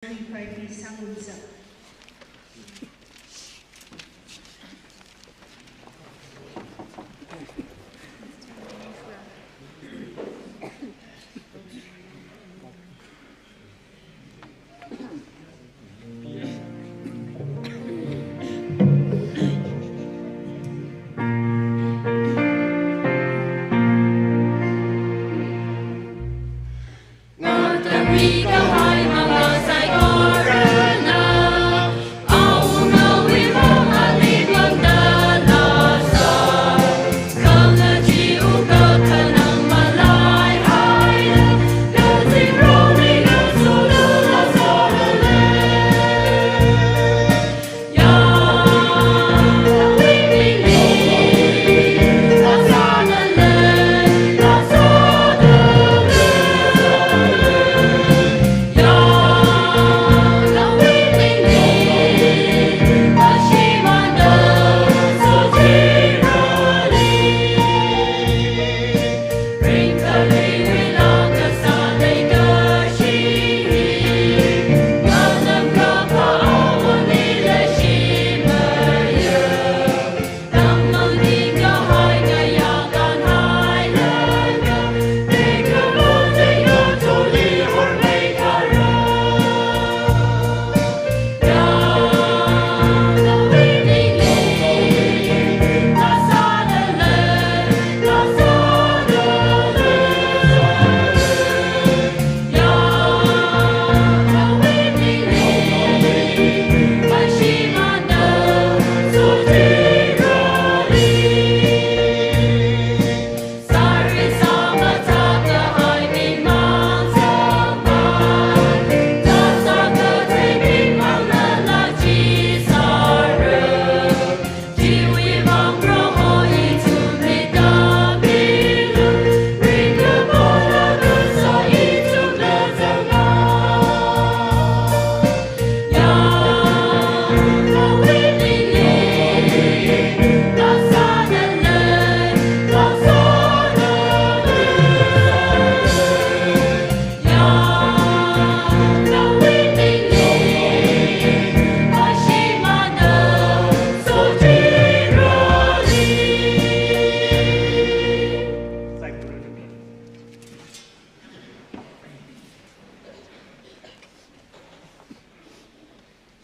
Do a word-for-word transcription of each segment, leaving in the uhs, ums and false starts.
Pai pi sangumsa.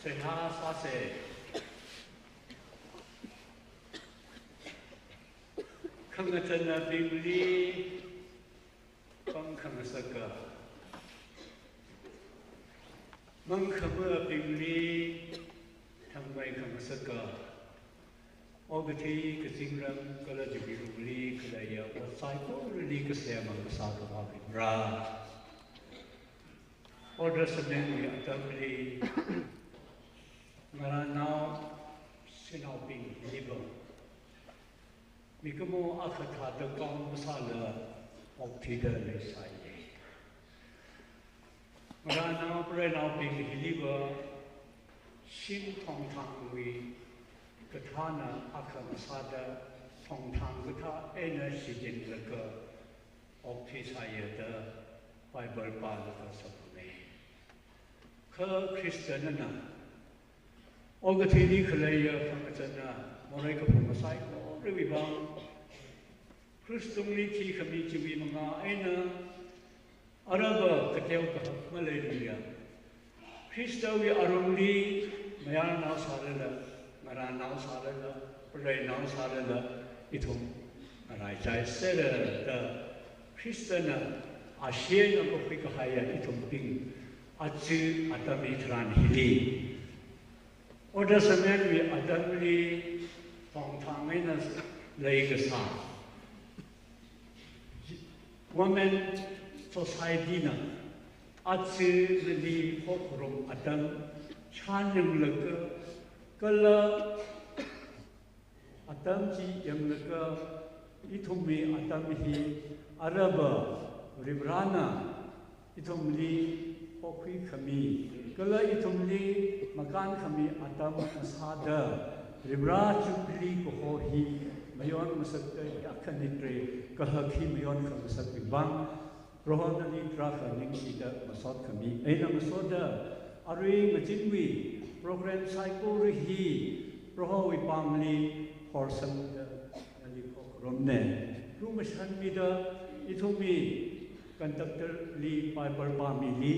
Seihā sāsa. Khangachānabingli pāng khangasaka, mangkhamābingli thangmei khangasaka, okathui kazingram kala chiwui lungli khaleiya ot saikorali kasem ngasā Akhava Vare. Old Testament wui atamli ngarānao shanaobing hiliva mikumo akha thāda count masāla okthuida leisāya. Ngarānao preinaobing hiliva shim thongthangwui kathāna akha masāda thongthang kathā eina shichinlaga okthuisāya da Bible pālaga sāpamei. Kha Christian na okathuili khaleiya khangachāna morei kaphung saikorawui vang Khristali thikhami chiwui mangā eina araba kateo kahak maleiluiya. Khristawui arumli mayarnao sālala, ngarānao sālala, preinao sālala, ithum ngaraichai sera da Khristana ashee eina makhui kahaiya ithumbing aja atam hitharan hili Old Testament wui atamli thongthang eina leikasā women society na aja nali khokharum atam shānyanglaga kala atam chi yanglaga ithumwui atam hi araba Varivarana ithumli pokhui khami kala ithumli makān khami atam ngasāda Varivara Jubilee kaho hi mayon ngasakda yakkhanit re kahak hi mayon khangasakki vang Prohona nali tarākha ningshida masot khami eina masoda Arui ngazin wui program saikora hi Prohowui pāngli horsangda nali khokharumna. Lungashanmida ithumwui conductor li, Bible pāmili,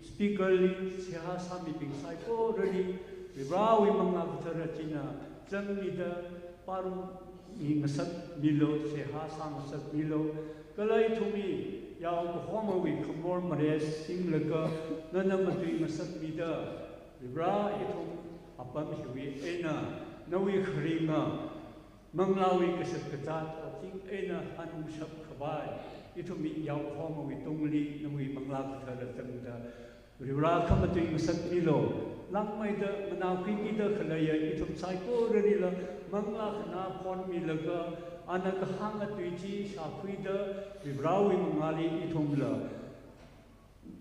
speaker li, seihā sāmibing saikorali, Varewui Manglā Kathara china zangmida, pārummi ngasakmilu, seihā sāngasakmilu. Kala ithumwui yao kahomawui khamor mare singlaga, nana matuingasakmida, Vare ithum apam hiwui eina nawui kharinga manglāwui kashak kazā otling eina hanungshap khavai, ithumwui yao kahomawui tungli nawui Manglā Kathara zangda, Vare khamatui ngasakmilu. Langmeida nganākhuimida khaleiya ithum saikoralila manglā khanā phonmilaga, ana kahānga tui chi shākhuida, Varewui mangāli ithumla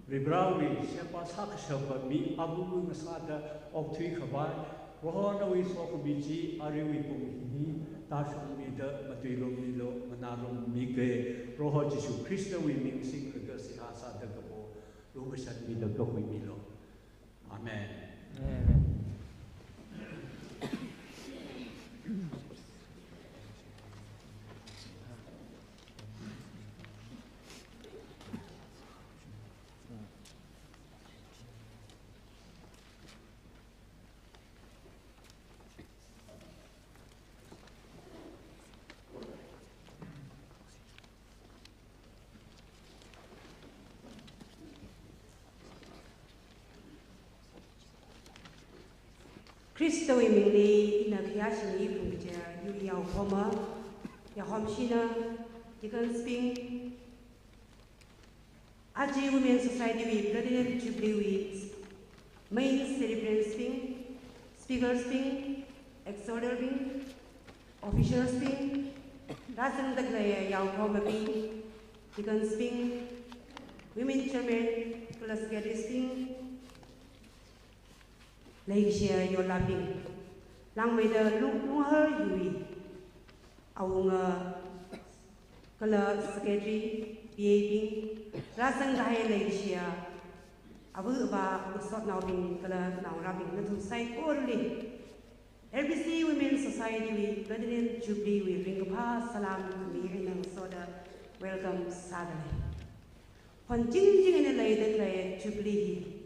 Varewui sheba sākashapa mi abu ngasāda okthui khavai, Proho nawui sokhami chi aruiwui pung hi tāshungmida matuirummilu, nganārummige. Proho Jishu Khristawui ming singlaga seihā sāda kapo, lungashanmida kahuimilu. Amen. Amen. Khristawui mingli ina khayāshi ipum kaja, yui yao kahoma, yao kahomashina, deacons bing, aja Women Society wui Platinum Jubilee wui main celebrants bing, speakers bing, exhorter bing, officials bing, rāzangda khalei yao kahomabing, deacons bing, women chairman, kala secretaries bing, leikashiya yollābing, langmeida Lung-, Lunghar hiwui awunga kala secretary, P A bing, rāzangkahai leikashiya ava avā, ngasotnaobing kala naongarābing, nathum saikorali L B C Women Society wui Platinum Jubilee wui ringkaphā salam mi eina ngasoda welcome sādalei. Phon chingching eina leida khalei Jubilee hi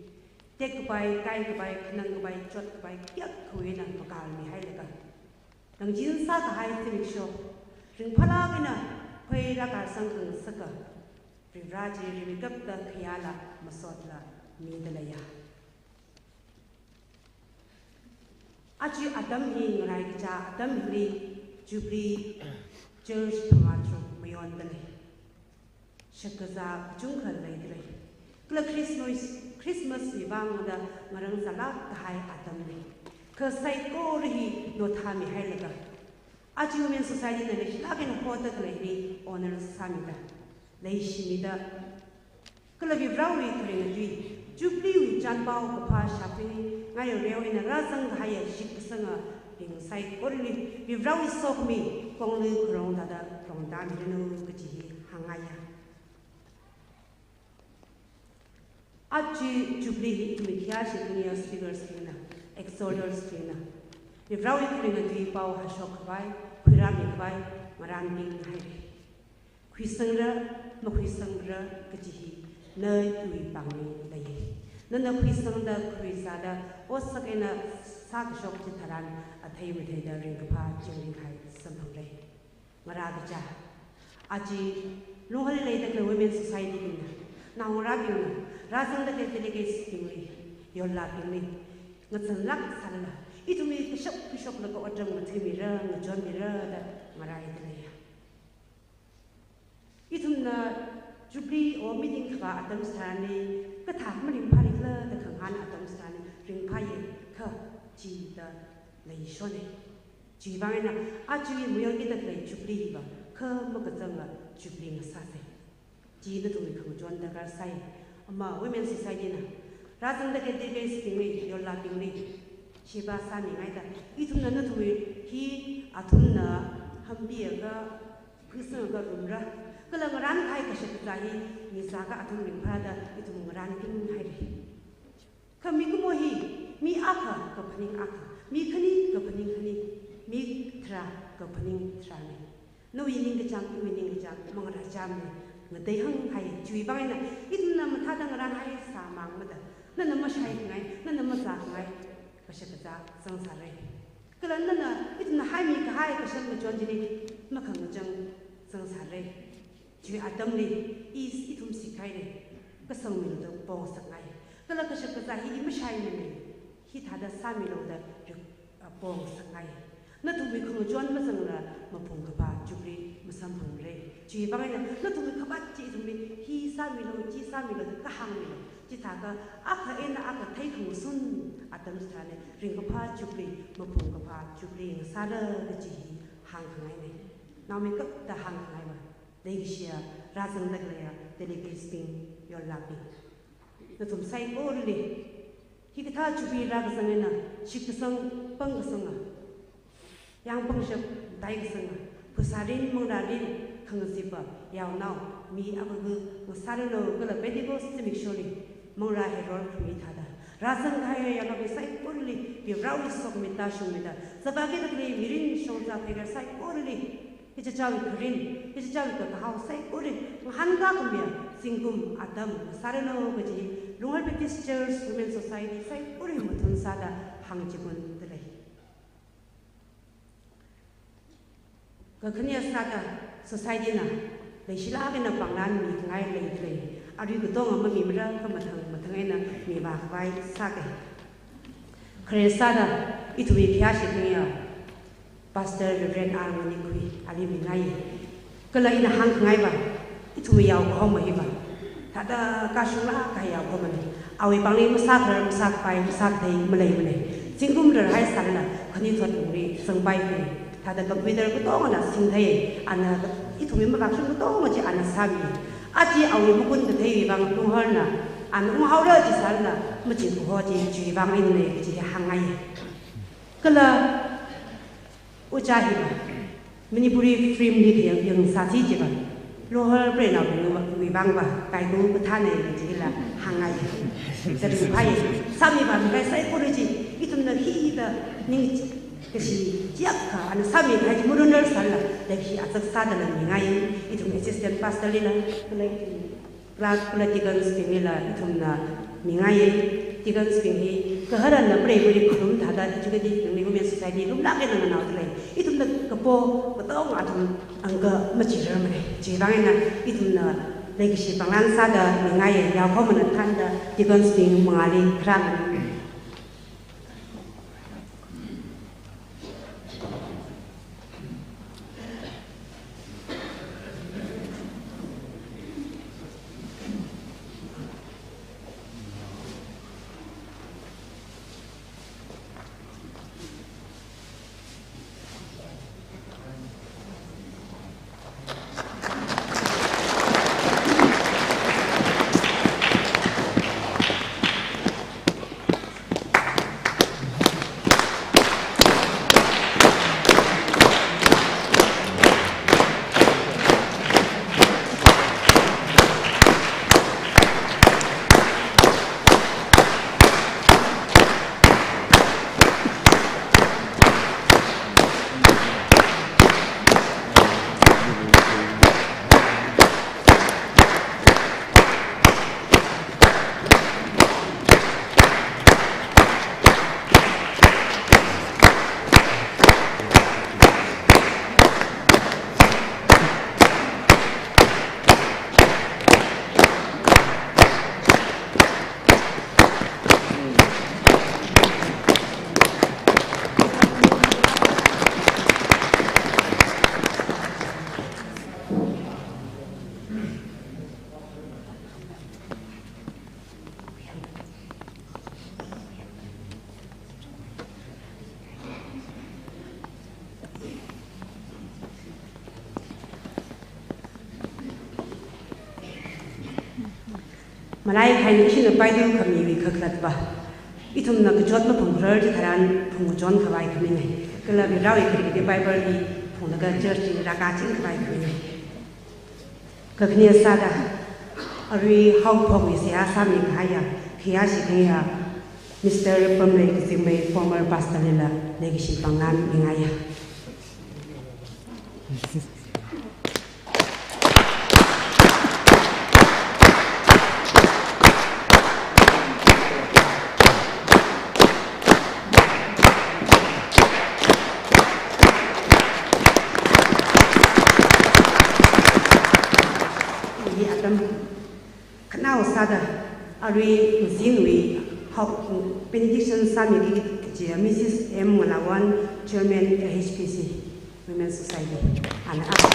tekkapai, kaikapai, khanangkapai, chotkapai kayākhawui eina makāmihailaga, langchin sākahai zimiksho ringphālāk eina khuirākasang khangasaka Varivara chi rimeikapta khayāla masotla midaleiya. Aja atam hi ngaraikacha atam hili Jubilee Church phangā tharuk mayondalei. Shakazā kachungkha leidalei. Kala Christmas, Christmas wui vangda ngarāngzālāk kahai atamli, kha saikora hi nothāmihailaga, aja Women Society na leishilāk eina hoda khaleili honor sāmida, leishimida, kala Varewui kharinga tui, Jubilee wui chānpao kaphā shākhuingai reo eina rāzangkahaiya shitkasangabing saikorali Varewui sokhami kongli kharong thāda rongtāmiranu kaji hi hāngngaiya. Aja Jubilee hi ithumwui khayāshi khaniya speakers bingna, exhorters bingna, Varewui kharinga tui pao hashok khavai, khuirāmi khavai ngarānpinghaira. Khuisangra, makhuisangra kaji hi nawui pāngli leiya. Nana khuisangda, khuirizāda, otsak eina sākashok chitharan athei matheida ringkaphā chingri kahai samphangra. Ngarākacha, aja Lungharli leida khalei Women Society bingna, naongarābingna, rāzangda khalei delegates bingli, yollābingli ngazanlāk sālala, ithumli kashap khuishoklaga otram ngathāmira, ngachonmira da ngarāidaleiya. Ithumna Jubilee or meeting khavā atam chitharanli, kathā maringphālikhala da khangahān atam chitharanli ringphāya, kha chida leishona. Chiwui vang eina aja mayonki da khalei Jubilee hiva kha makazanga Jubilee ngasāsa. Chi nathumwui khangachon darkar sai. Ama Women Society na rāzangda khalei delegates bingli, yollābingli sheba sāmingaida, ithumna nathumwui hi athumna hampiakha, khuisangakha rumra, kala ngarānkahai kashak kazā hi mizāakha athum ringphāda ithum ngarānpinghaira. Kha mikumo hi, mi akha kaphaning akha, mi khani kaphaning khani, mi tharā kaphaning tharāna. Nawui ningkachāng, iwui ningkachāng mangarāchāmana, ngateihānghai. Chiwui vang eina ithumna mathāda ngarānhaisāmangmada, nana mashaikhangai, nana mazākhangai kashakazā zangsāra. Kala nana, ithumna haimikahai kashan kachon chili makhangachang zangsāra. Chiwui atamli i, ithum sikhaira, kasangmilu da pongasakngai. Kala kashakazā hi i mashaimana, hithāda sāmilu da rik-, a, pongasakngai. Nathumwui khangachon mazangla maphungkaphā Jubilee masamphangra. Chiwui vang eina nathumwui khavat chi ithumli hi sāmilu, chi sāmilu da kahāngmilu. Chithākha akha eina akha theikhangasun atam chitharanli ringkaphā Jubilee, maphungkaphā Jubilee ngasāra kaji hi hāngkhangaina. Naomeikapta hāngkhangaiva, leikashiya rāzangda khaleiya delegatesbing, yorlākbing, nathum saikorali hikathā Jubilee rākazang eina shitkasang, pangkasanga, yāng pangshap taikasanga, phasārin, manglārin, khangazipa, yaonao, mi akha ngasāranu kala Pentecost zimiksholi manglā herol khami thāda rāzangkahai yāngnaobing saikorali Prohowui sokmida shungmida, zāvāki dakhalei mirin shongza pheikar saikorali ichichāwui kharin, ichichāwui kakahao saikora ngahānkā khamiya zingkum atam ngasāranu kaji Lunghar Baptist Church Women Society saikora mathun sāda hāngchikunda lei. Kakhane sāda society na leishilāk eina pānglan mikhangai leida lei. Arui katonga mamimara, kha mathang mathang eina mivākhavai sāga. Khare sāda ithumwui khayāshi khayā Pastor Reverend R Manikhui ali mingai. Kala ina hāngkhangaiva, ithumwui yaokahoma hiva thāda kashunglāk kahai yaokahomana. Awui pāngli masākharar, masākhavai, masākathei maleimana. Zingkum rarhai sālala khanuithot lungli zangpaimana. Thāda computer katongana singthei, ana ithumwui mavākashung katonga chi ana sāmi. Aja awui makun katheiwui vang Lungharna ana unghaora chi sālala machukho chi chiwui vang eina kaji hāngngai. Kala ojā hiva Manipuri film li khayang yangsāsi chiva, Lunghar preinaowui vangva kaikha kathāna kajila hāngngai. Zaringphai, sāmipamkahai saikora chi ithumna hithāda ningkashi chiyākha ana sāmikahai chi marunar sālala leikashi achak sādala mingai. Ithum assistant pastor lila, kala ithum clerk kala deacons bing lila ithumna mingai. Deacons bing hi kaharana preiva̱li kharum thāda educative bingli Women Society lumlāk eina nganaoda lei. Ithumna kapo katonga athum angka machirarmana. Chiwui vang eina ithumna leikashi pānglan sāda mingai. Yaokahomana thānda deacons bing mangāli kharā. Malai khaini ishina paidu khamiwui kakhalatva, ithumna kachot maphungrar chitharan phungchon khavai khamina. Kala Varewui khareli Bible hi phunglaga church li rākaching khavai khamina. Kakhane sāda, arui haophokwui seihā sāmikahaiya khayāshi khayā Mister Pamlei Kazingmei, former pastor lila leikashi pāngna mingaiya. Hi atam khanao sāda, arui mazinwui hao benediction sāmiki kaji Missus M Ngalawan, Chairman L H P C Women Society. Ana ask.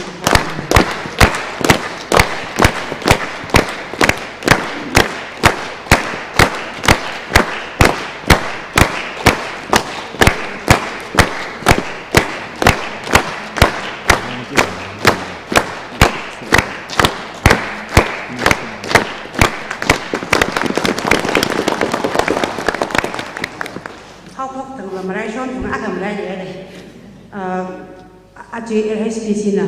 Haophok tangla maraishon phung akha marai lei. Ah, aja L H P C na,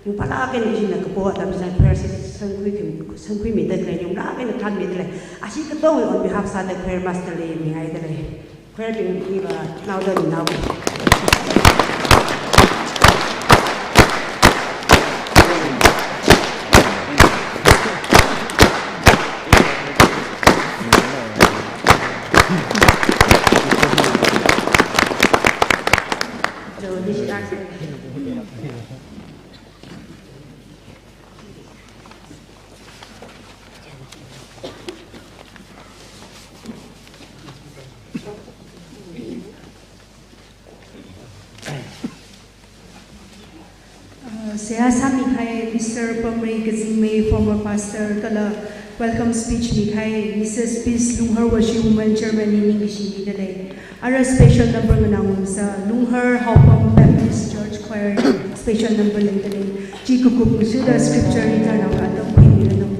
yung pala aken ishi na kapo atam china prayer sangkhui kim, sangkhuimida lei, yung pala aken thanmida lei. Ashi katong on behalf sāda choir master li mingaida lei. Choir bing iva naoda ninao. Uh, seihā sāmikahai Mister Pamrei Kazingmei, former pastor, kala welcome speech mikahai Missus Peace Lunghar, Washi Women Chairman li ningkashi mida lei. Ara special number nganāngarumsa, Lunghar Haopam Baptist Church Choir special number leida lei. Chi kakup ngashuda scripture reader naola atam khuimida lei.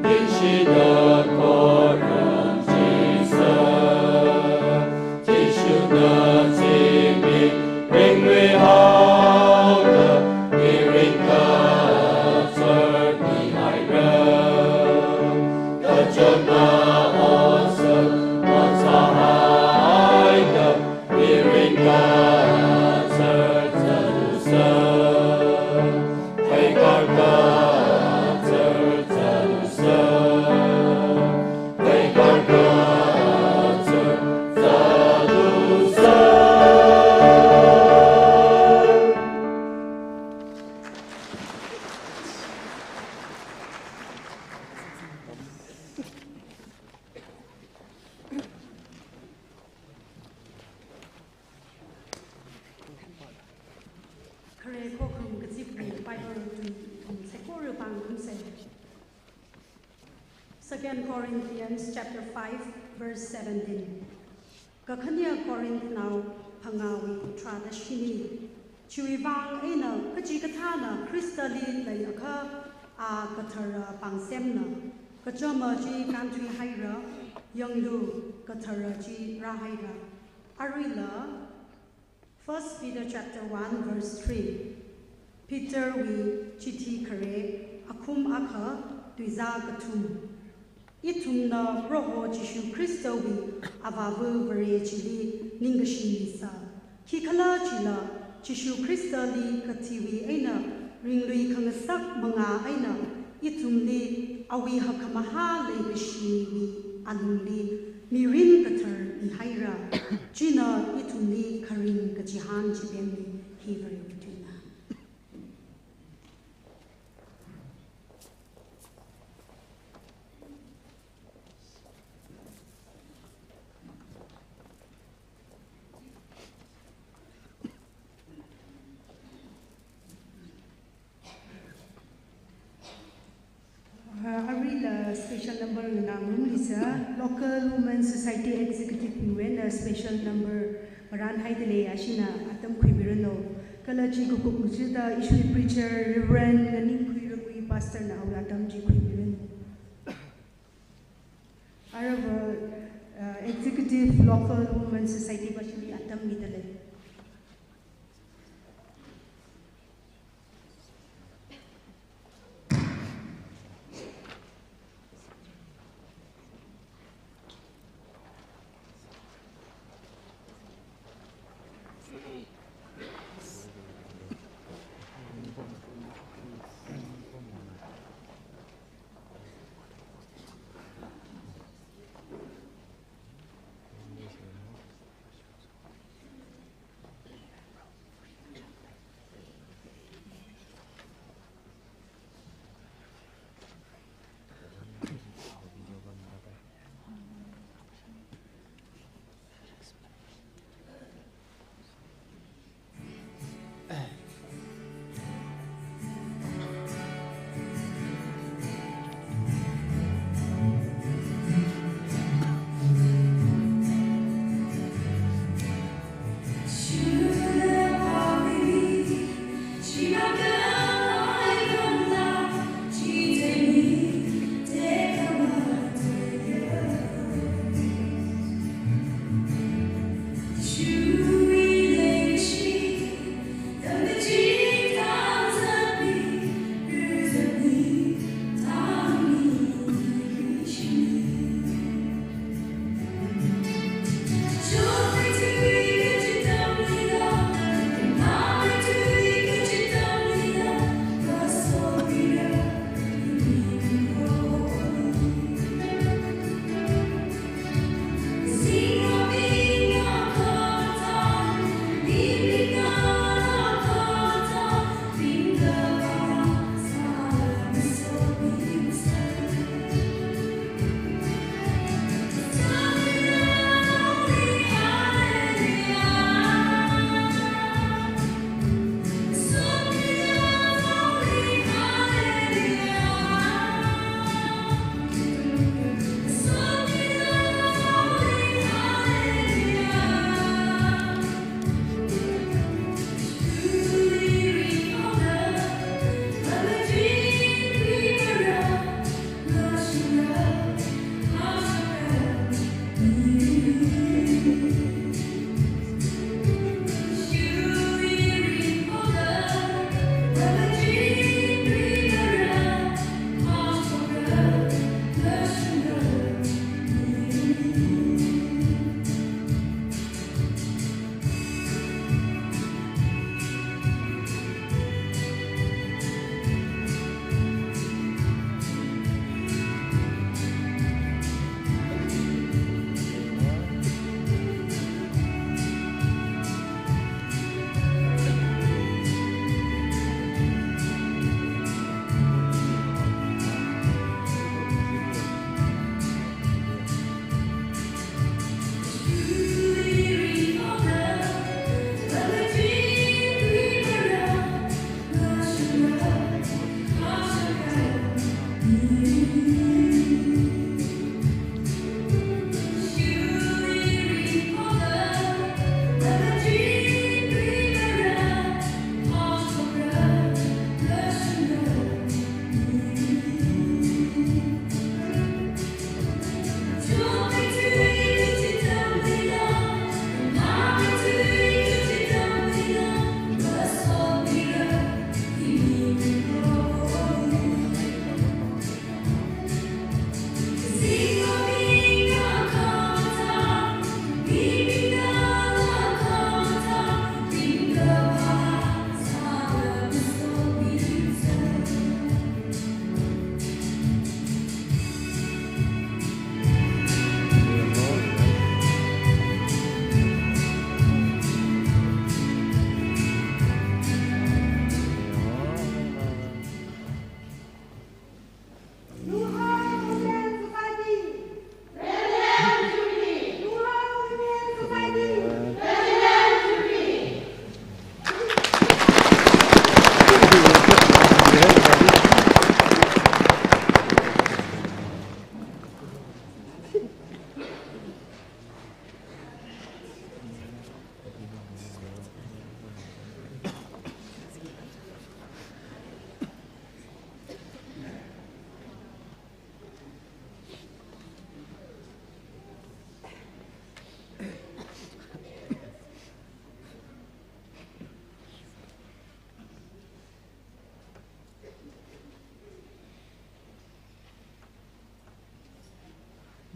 Ningshida khorum chisa, Jishuna zimik ringluihaoda, mirin kazar mihaira. Kachama osa mazahaida, mirin kazar zalusa. Haikar kazar zalusa. Haikar kazar zalusa. Khare khokharum kazipli Bible tui ithum saikora pāngarumsa. Second Corinthians chapter five, verse seventeen. Kakhane Corinth nao phangāwui tharāda shini. Chiwui vang eina kachikathāna Khristali leiakha, a kathara pāngsemna. Kachama chi kānthuihaira, yanglu, kathara chi rāhaira. Aruila, First Peter chapter one verse three. Peter wui chithi khare, akhum akha, tuizā kathum. Ithumna Proho Jishu Khristawui Avāva Vare chili ningkashi misa. Khikhalajila Jishu Khristali kathiwui eina ringlui khangasak manga eina ithumli awui hakkhamahā leikashiwui alungli mirin kathar mihaira. China ithumli kharing kachihān chipemli hi Varewui tuina. Uh, aruila special number nganāngarumlisa, Local Women Society Executive bingwui eina special number marānhaida lei, ashina atam khuimiranu. Kala chi kakup ngachida ishiwui preacher Reverend Nganingkhui Rangui Pastor na awui atam chi khuimiranu. Aruiva, uh, Executive Local Women Society pa chili atam mida lei.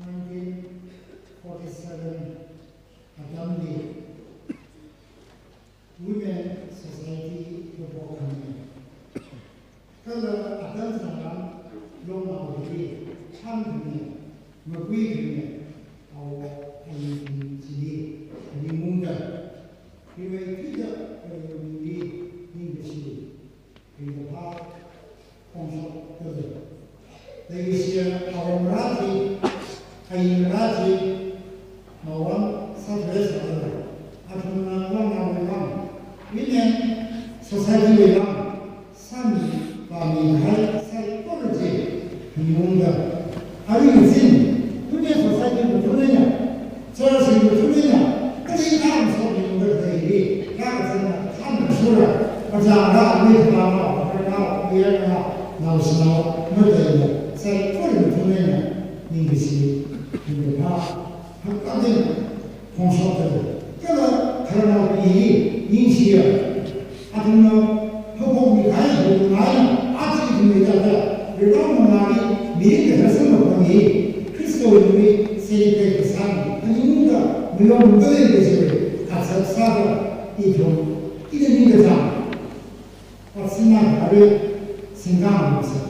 Nineteen forty-seven atamli Women Society kapo khami. Kala atam tharan longnao hili, chān khami, makui khami, awo ayi chili, ani mungda, riwai tida, kala mungli, ningkashi. Ringkaphā phongshok tazā. Leishiya awongarā chi, ayingarā chi, mawang sāthuisālala, athumna longnao wuivang, Women Society wuivang, sāmi, pāmi kahai saikora chi, himungda. Arui ngazin, Women Society mathumna, church mathumna, kali khamso himungda kathei hi, kakazanna, khamna shura, pazāngarā, mikumānao, pakarnao, payarnao, naoshinao, matainao, saikora mathumna, ningkashi, ringkaphā, hakadin, phongshok tazā. Kala khararnaobing hi, ningshiya. Athumna, haophokmi kahai, haophokmi kahai, aja ithumli tātā, Prohowui mangāli, mirin kathar samphangmi, Khristawui numit celebrate kasāmi, ani mungda, miyong mungda leikashi, aja sāda, ithum, ina ningkachāng. Athumna kare singkang masa.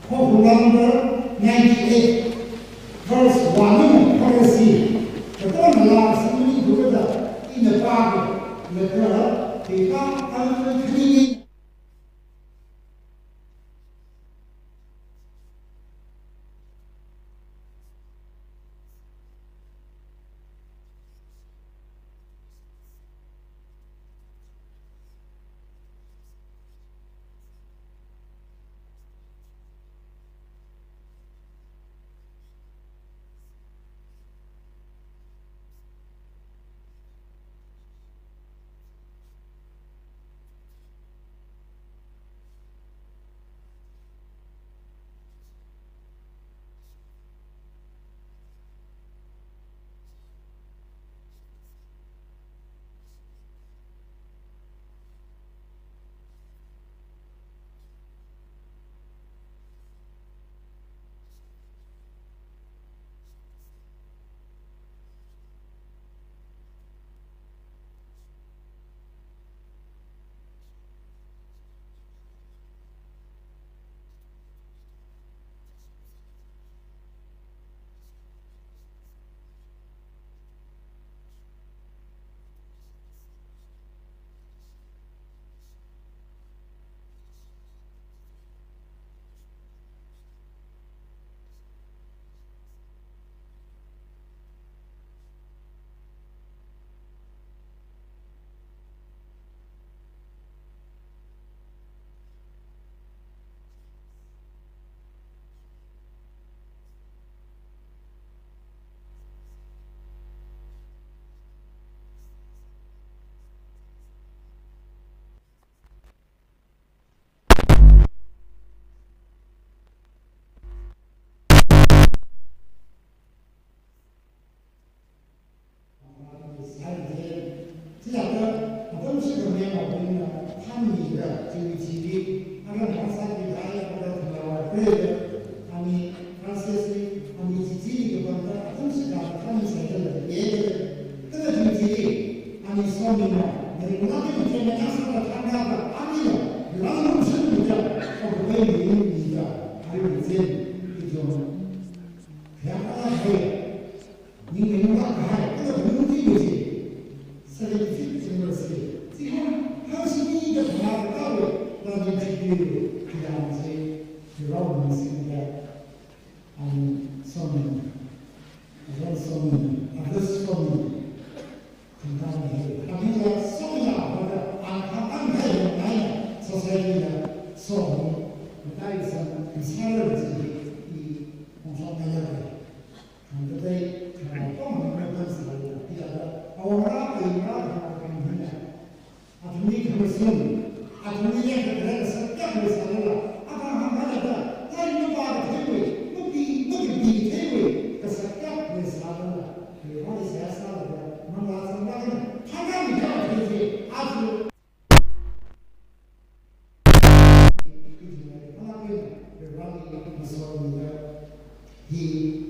Hokkhula number ninety-eight, verse one, verse three. Katonala simani tukada ina pāke, laga, pika, ang, kini.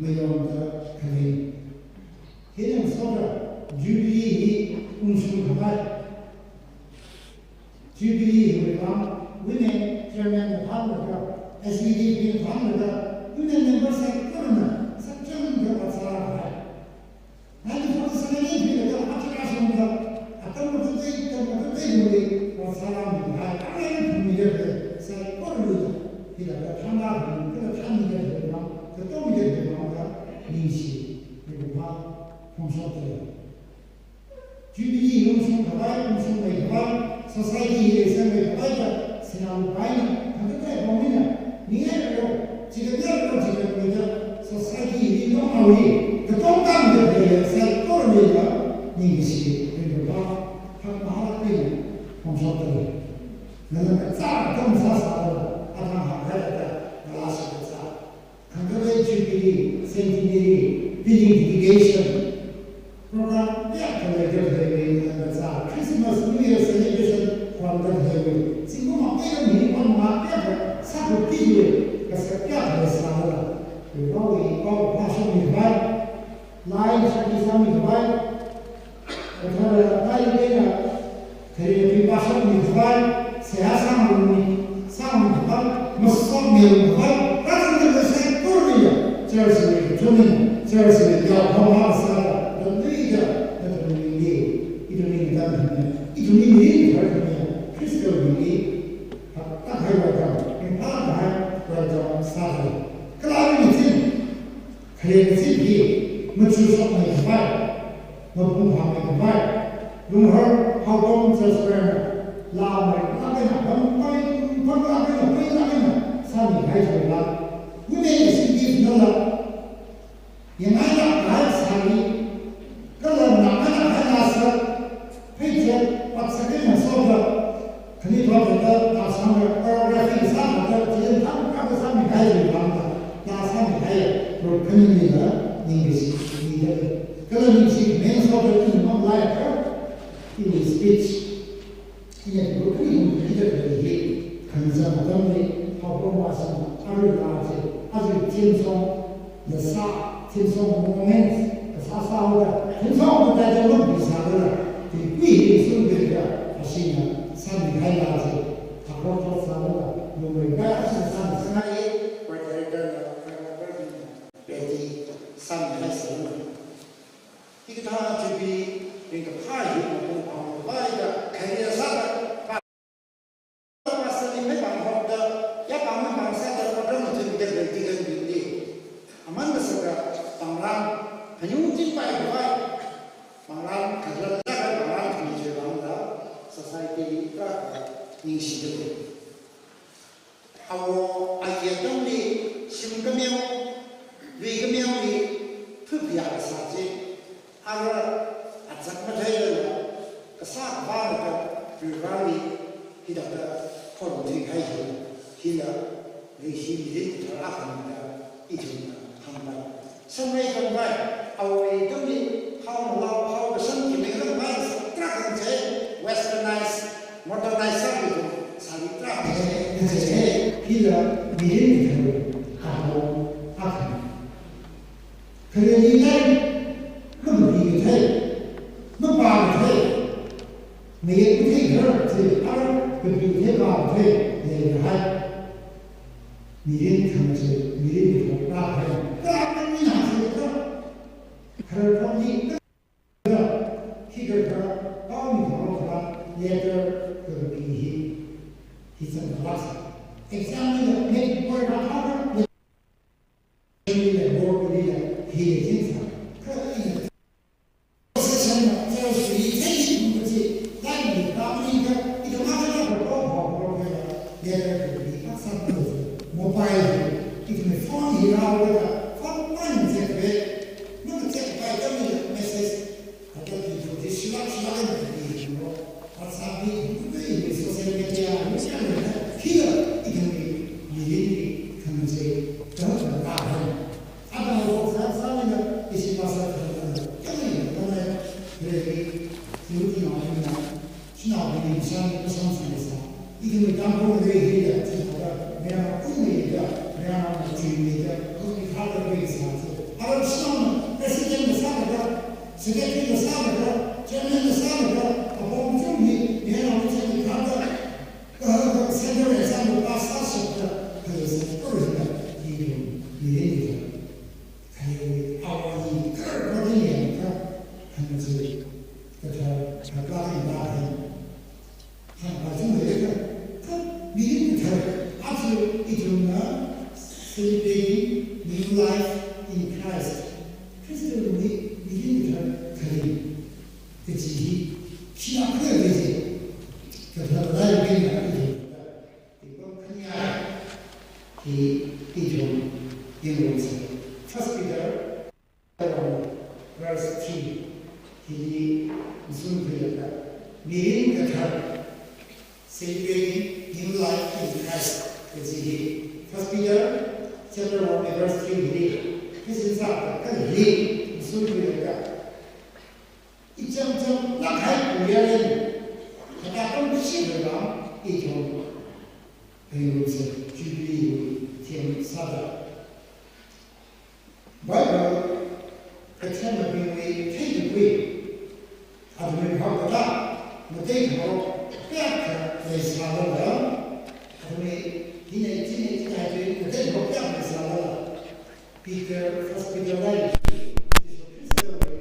Yongda khalei. Hina soda Jubilee hi ungshung khavai. Jubilee hiwui vang women chairman na phanglaga, S E D P na phanglaga, women member saikorana sāchangda vāsālāk kahai. Nineteen forty-seven li phi laga aja kashungda, atam matuitei, atam matuitei lungli vāsālākmihai, arui phungmida khalei saikora lungli, phi laga thānlaga, kala thānmida khalei vang, katomida khalei vang da, ningshi, ringkaphā phongshokda lei. Jubilee ungshung khavai, ungshungmei khavai, society hi sāmei khavai da, sinā lupaina, khangatai pongmina, ningai rero, chigatngarero, chigatmeida, society hi longhaoli, katong tangda khalei saikorali da, ningshi, ringkaphā, phapmara eina, phongshokda lei. Nana kazā katom sāsāda, athang hānghaida, ngalāshi kazā. Khangarei Jubilee, Centenary, building dedication, program kayākha leida khaleiwui, nana kazā Christmas, New Year celebration, khonda khaleiwui. Zingkum akha mi khon ma kayākha sākhuiwui, kasā kayākha leisālala. Iwui pao, iwui pao, pao shokmi khavai. Lai shakti sāmi khavai. Kathara lai eina, khare pi pashokmi khavai, seihā sāngmi, sāngmi khavai, masokmi khavai, rāzangda saikorali ya, church li, church li, church li, ya, phongma sāda, da lui da, da lui li, ithumli da, ithumli mi, ithumli mi, Khristawui mi, ha, ta hai welcome, ringphākahai welcome sāda. Kala mi zin, Khare kazip hi, machuk shokmei khavai, mapung phāmei khavai, Lunghar Haokom Church Choir na, laa mailāk eina, pam, pam, pamlāk eina, pailāk eina, sāmihai chiwui vang. Women executive nala, yangngailāk kahai sāli, kala nganāngai kahai laa sā, pheichot, pat sākahai eina soda, khani thotda, ta sāngda, choreography sāda, chithāda, kha sāmihai chiwui vang da, ta sāmihai, ro khanili da, ningshi, mida. Kala ningshi, main soda, ina mamlai ka, ina speech. Ina ro khani hung, ida khalei hi, khangaza atamli, Haokom va sāna, arui laa chi, arui theme song, Laa sā, theme song moments, kasā sāhaoda, theme song kathāda lungpi sāda, tuikui hi sungda, ashina, sāmihai laa chi, akhor thot sāda, lungmei khavai ashina sāmi sāngai, choir director na, choir director na, ready, sāmihai sāda. Hikathā chiwui, ringkaphā hi, mapung phāmei khavai da, career sāda, Pastor li mei pāng hokda, ya pāng mei pāng sāda, order na tui mida khalei deacon bingli. Aman kasaka pānglam, khanyung chingpai khavai. Pānglam, khazatlāk kahai pānglam khami chiwui vang da, society li ka, ka, ningshida lei. Awo, ayi atamli, shim kameo, lui kameoli, phuiphaya kasā chi. Ara, azak matheilala, kasā kavā laga, Varivarali, hithāda, khon thuikahai hi, hila, leishi mirin kathara akhana da, ithumna, hāngda. Shanrei khangai, awui atamli, hao malao, hao kashan khimei khangai, tarākha chi, westernized, modernized sāki ithum, sāli tarākha chi, hila, mirin kathara, akhana. Khareli ngai, makapi kathei, mapā kathei, mayek kathei kharar kathei, ar kapi kathei pā kathei, leikahai. Mirin khangachei, mirin kathei pā kathei. Khararmi na kathei kharar, khararmi na kathei kharar, khi kharar, pao mi kharar kharar, letter kapi hi, hi zanglaga. Exam li, matric board na kharar, Hili le, board hili le, hili jinsa. Kha ina. Session na, church hili, church hili, church hili, line hili, family ka, ithum akha na, ko, ko, ko, ko, ko, ya, ya, ya, ya, ya, akha sa, mobile hili, ithum phone hili, ra, ra, ra, phone, phone, check, check, no, check, by the message. Hithāda hi shilak shilak eina hi hi ro. WhatsApp hi, hi social media, hi social media, hila, ithumwui, mirinwui, khangachei, kahaka kahai. Atam ho sā sālala, ishi pastor khangatei, khangatei, khangatei, hi, hi, hi, hi, hi, shanao hi, shan, kashan sāsa. Ithumwui Tangkhul ngalei hila, chithāda, mayarnao ungmeida, mayarnao chuimeida, khangatei khangatei sāsa. Secretary na sālaga, chairman na sālaga, apong chungli, ngeina mi chungli khangda, ka, ka, central exam na pass sāshapta, khalei sā, khalei sā, ithum, mirin kathar. Khalei, awui, kar, kar, ni, ya, ka, hāngda chi, kathar, ka, ka, ka, ka, Hāngpā chungmeida, kha mirin kathar, aja ithumna celebrating new life in Christ. Khristawui mirin kathar khalei kaji hi, khi akhawui kaji, kathar lairikna ithum, ithum khani ya, hi ithum yanglusa. First Peter Verse three. Hili ngasungkhuilaga, mirin kathar, celebrating new life in Christ, kaji hi. First Peter chapter one verse three hili, khisāsāda kha hili ngasungkhuilaga, icham cham lakhai kuyaren, kata kong shi kala, ithum, Jubilee, Jubilee, theme sāda. Bible kathemabingwui theikakhui, athumwui phap kata, matei kharok kayākha leisālala, athumwui hina china china hi matei kharok kayākha leisālala, Peter, First Peter lai, Jesu Khristawui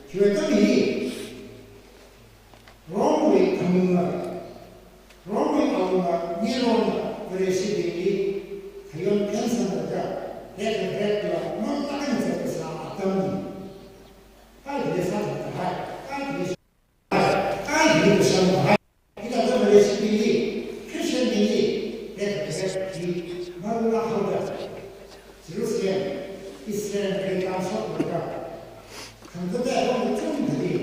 Chiwui atam hi, Rome wui khamunga, Rome wui awunga, Nerona, Vareshibingli khayon phengsanglaga, ret ret la, mang takan sa kasā atamli. Ai, le sa ta hai, ai, le Ai, hi kasang hai. Hithāda Vareshibingli, Christian bingli, ret ret hi, marula haoda, Jerusalem, Israel, Greek ang sok marka. Khangkata kong chung thadi,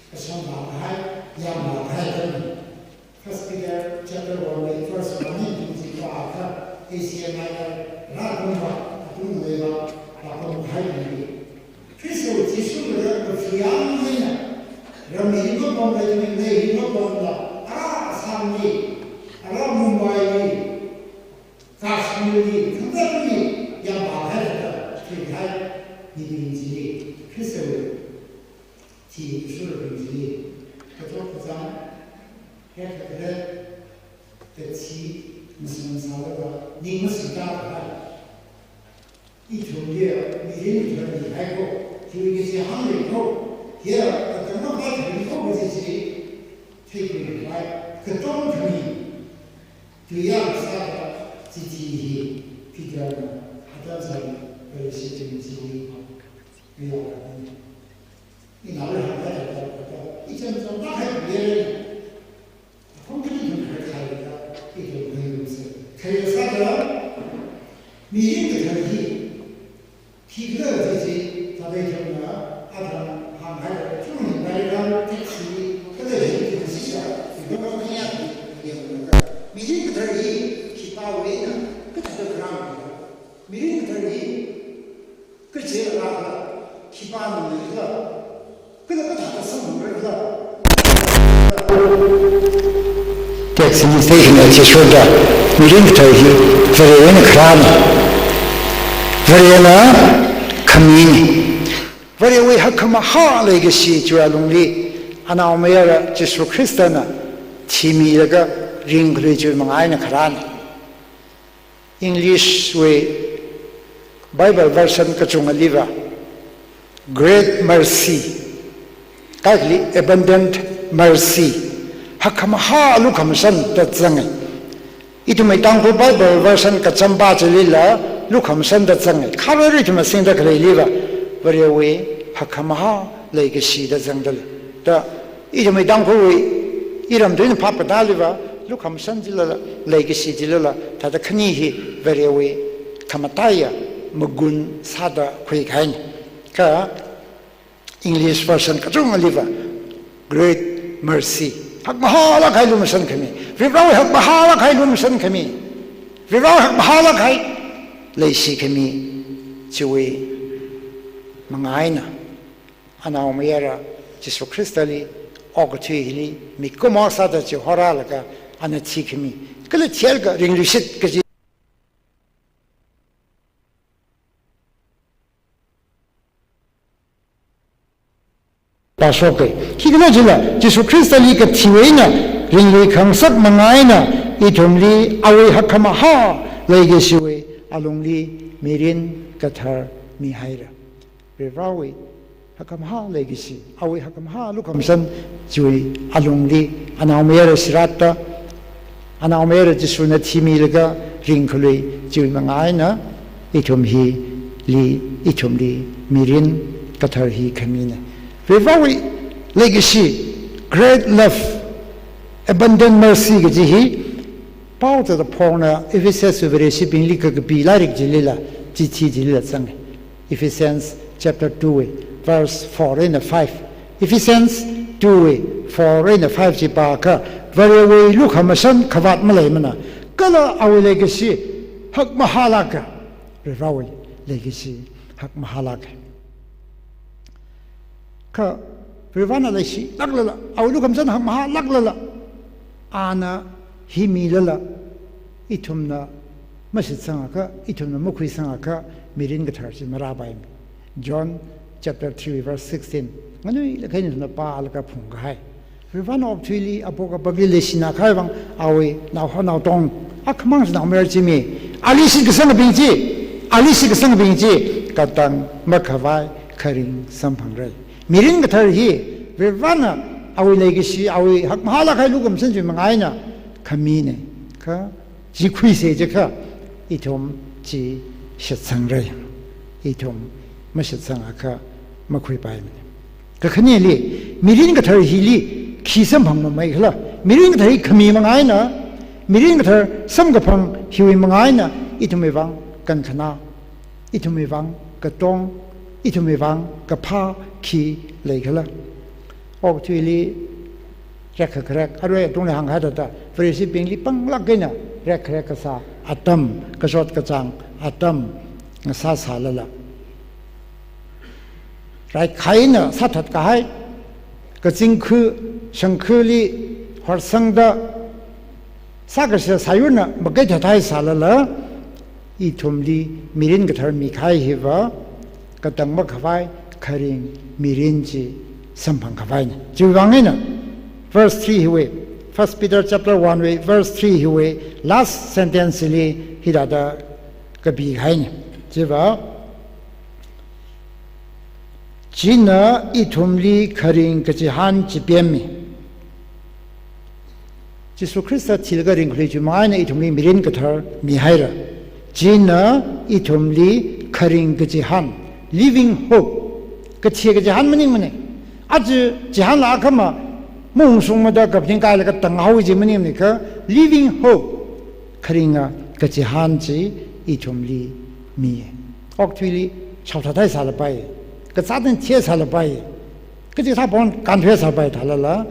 kasang ba hai, yam ba hai kami. First Peter chapter one, verse one and two ji pa kha, Asia Minor, ra kong ba, atung le ba, ba kong hai kami. Khristawui Jishu mara kafiyang eina, ramli mapam, leimei mapamla, ara asangli, ara Mumbaili, Kashmirli, khangatei yamphāhaida, thuihai mibing chili, Khristawui thishurabing chili, kathok kachāng, hek hek hek, kachi, masang sālaga, ning masita hai. Ithumli mirin kathar mihai ko, chiwui kachi hānglei ko, ya, katamna pai thari ko kaji chi, theikhuihai, katonga khami, tuiyang sāda chithi hi, Peterna, atam sāda, Vareshibing chili, ya, ina le hānglei ko, icham cham na hai yele. Apong khani ithum kharā khaida, ithum kharā lumsa. Kharā sāda, mirin kathar hi, khikhala kaji chi, thāda ithumna, athang hānghaida, chungni background text hi, kala hi, hi sisa, ithum apong khani ya, yanglaga. Mirin kathar hi, khipāwui eina, kathāda kharā. Mirin kathar hi, kaje la, khipāna leila, kala kathāda samphangrai la. Text citation athishurda, mirin kathar hi, Varewui eina kharāna. Varena khamina. Varewui hakkhamahā leikashi chiwui alungli, anaomayara Jishu Khristana, thimilaga ringkhalui chiwui manga eina kharāna. English wui Bible version kachungaliva, Great Mercy, kaikhali Abundant Mercy, hakkhamahā lukhamashan da zanga. Ithumwui Tangkhul Bible version kachamba chilila lukhamashan da zanga. Khararui ithumna singda khaleiliva, Varewui hakkhamahā leikashi da zangdalei. Da, ithumwui Tangkhulwui, iramtui eina phap katāliva, lukhamashan chilala, leikashi chilala, thāda khani hi Varewui khamataiya magun sāda khuikahaina. Kha English version kachungaliva, Great Mercy. Hakmahālāk kahai lumashan khami. Varewui hakmahālāk kahai lumashan khami. Varewui hakmahālāk kahai leishi khami. Chiwui manga eina anaomayara Jishu Khristali okathui hili mikumo sāda chihorālaga ana thikhami, kala thilaga ringluishit kaji pāshoka. Khikhala jila, Jishu Khristali kathiwui eina ringlui khangasak manga eina ithumli awui hakkhamahā leikashiwui alungli mirin kathar mihaira. Varivarawui hakkhamahā leikashi, awui hakkhamahā lukhamashan chiwui alungli anaomayara shiratta, anaomayara Jishuna thimilaga ringkhalui chiwui manga eina ithum hili, ithumli mirin kathar hi khamina. Varivarawui leikashi, great love, abundant mercy kaji hi Paul thāda phongna Ephesus Vareshibingli kakapi lairik chilila, chithi chilila zanga. Ephesians chapter two wui verse four eina five. Ephesians two wui four eina five chi pākha, Varewui lukhamashan khavāt maleimana, kala awui leikashi hakmahālāka. Varivarawui leikashi hakmahālāka. Kha Varivarana leishilāklala, awui lukhamashan hakmahālāklala, ana hi milala, ithumna mashitsangakha, ithumna makhuisangakha, mirin kathar chi marāpaimana. John chapter three verse sixteen. Nganuilakha ithumna pālaga phungkahai. Varivarana okathuili apok apakli leishina kahai vang, awui naoho naotong akhamang shanaomayara chi mi, ali shitkasangbing chi, ali shitkasangbing chi katang makhavai kharing samphangra. Mirin kathar hi Varivarana awui leikashi, awui hakmahālāk kahai lukhamashan chiwui manga eina khamina. Kha chi khuisa jiakha ithum chi shitsangra. Ithum mashitsangakha makhuipaimana. Kakhaneli, mirin kathar hili khi samphangmamei khala? Mirin kathar hi khami manga eina, mirin kathar samkaphang hiwui manga eina ithumwui vang kankhana, ithumwui vang katong, ithumwui vang kaphā khi lei khala? Okathuili rekkharek, arui atungli hāngkahai thāda, Vareshibingli panglāk eina rekkharek kasā atam, kachot kachāng atam ngasā sālala, raikhaina sāthat kahai, kazing khu, shangkhuli horsangda, sākasā sāyurna makaithat kahai sālala, ithumli mirin kathar mikahai hiva katang makhavai kharing mirin chi samphang khavaina. Chiwui vang eina verse three hiwui, First Peter chapter one wui verse three hiwui last sentence li hithāda kapikahaina. Chiva, china ithumli kharing kachihān chipemmi. Jishu Khrista thilaga ringkhalui chiwui manga eina ithumli mirin kathar mihaira. China ithumli kharing kachihān, living hope, kathi kachihān maningmana. Aja chihānla akhama maungshungmada kaphaning kailaga tanghaowa ji maningmana kha, living hope, kharinga kachihān chi ithumli mi. Okathuili shaothat kahai sālapai, kazāt eina thihaisālapai, kachikathā pon kānthuihaisāpai thālala,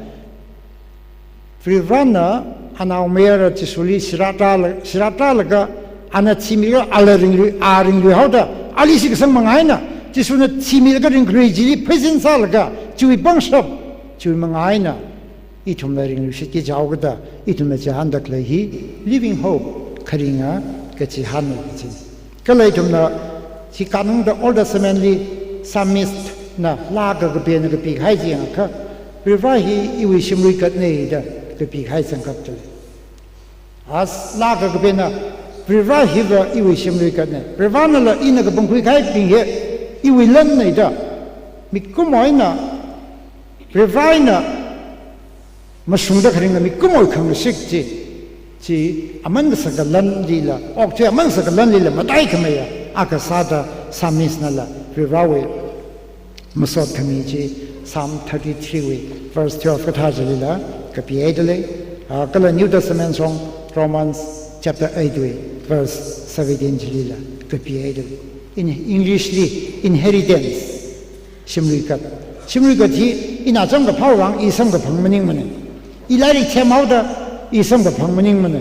Varivarana anaomayara Jishuli shiratta la-, shirattalaga, ana thimilaga ala ringlui, a ringlui haoda, ali shitkasang manga eina, Jishuna thimilaga ringkhalui chili pheisin sālaga, chiwui pangshap, chiwui manga eina ithumla ringluishitki jihaokada, ithumna chihānda khalei hi living hope, kharinga kachihānna kachi. Kala ithumna chi kanungda Old Testament li psalmist na laa kakapena kapikahai chi yangakha, Varivara hi iwui shimluikatna da kapikahai zangkap chili. As laa kakapena, Varivara hiva iwui shimluikatna. Varivaranala ina kapangkhui kahaibing hi iwui lanna da. Mikumo eina Varivara eina mashungda kharinga mikumowui khangashik chi, chi aman kasaka lanlila, okathui aman kasaka lanlila mataikhameiya akha sāda psalmist nala Varivarawui masot khami chi Psalm thirty-three wui verse twelve kathā chilila kapihaida lei. Ah, kala New Testament shong Romans chapter eight wui verse seventeen chilila kapihaida lei. In English li inheritance. Shimluikat. Shimluikat hi ina chāngkaphā vang i samkaphang maningmana. I lairik themhaoda i samkaphang maningmana.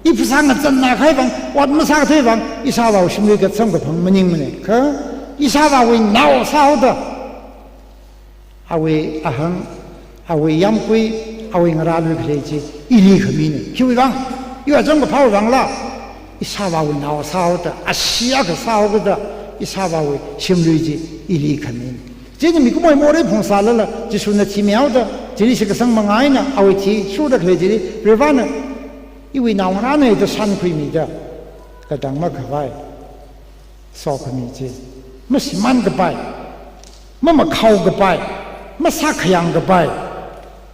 I phasā ngazanna kahai vang, ot masākathei vang, ishāvāwui shimlui kat samkaphang maningmana. Kha ishāvāwui nao sāhaoda, awui ahang, awui yāmgui, awui ngarālui khalei chi ili khamina. Khiwui vang, iwui acham kaphāwui vangla, ishāvāwui nao sāhaoda, ashee akha sāhaokida, ishāvāwui shimlui chi ili khamina. Chieina mikumowui morei phungsālala, Jishuna thimihaoda, chili shitkasang manga eina awui thi shurda khalei chili, Varivarana iwui naongarāna da shānkhuimida, katang makhavai sokhami chi, mashimānkapai, mamakhaokapai, masākhayangkapai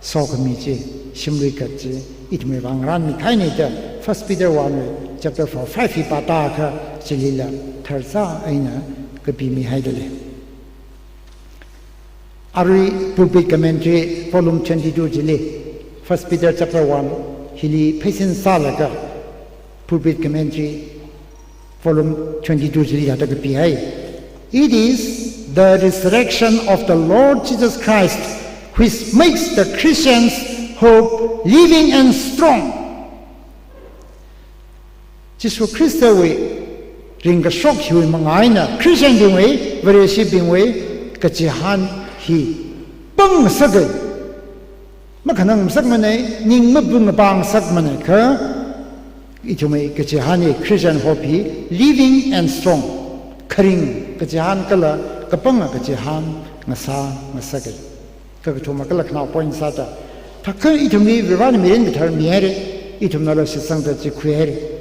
sokhami chi, shimlui kat chi ithumwui vang ngarānmikahaina da, First Peter one wui chapter four, five hi pātākha, chilila tharzā eina kapimihaida lei. Arui Pulpit Commentary volume twenty-two chili, First Peter chapter one hili pheisin sālaga, Pulpit Commentary volume twenty-two chili hithāda kapihai. "It is the resurrection of the Lord Jesus Christ which makes the Christian's hope living and strong." Jishu Khristawui ringkashok hiwui manga eina Christianbingwui, Vareshibingwui kachihān hi pāngngasaka. Makhanang ngasakmana, ning mapung pāngngasakmana kha, ithumwui kachihān hi, Christian hope hi living and strong, kharing kachihān kala kapanga kachihān ngasā ngasaka. Kakathuma kala khanaowa point sāda, thākha ithumli Varivarana mirin kathar mihaira, ithumnala shitsangda chi khuihaira.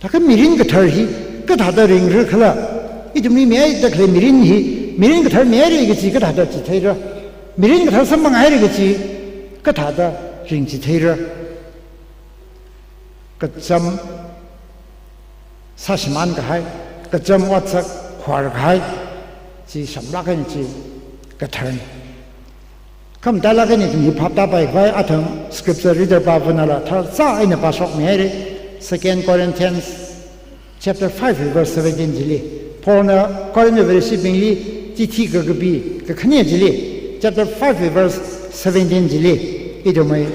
Thākha mirin kathar hi kathāda ringra khala, ithumli mihaida khalei mirin hi, mirin kathar mihaira kaji kathāda chitheira, mirin kathar samphanghairai kaji kathāda ringchitheira. Kacham sāshimānkahai, kacham otsak khuirākahai, chi samlāk eina chi katharna. Khamatailaga ithum hi phaptāpaikhavai athang scripture reader pāvanala tharzā eina pāshokmihaira. Second Corinthians chapter five verse seventeen chili, Paulna Corinth Vareshibingli chithi kakapi kakhane chili, chapter five verse seventeen chili, ithumwui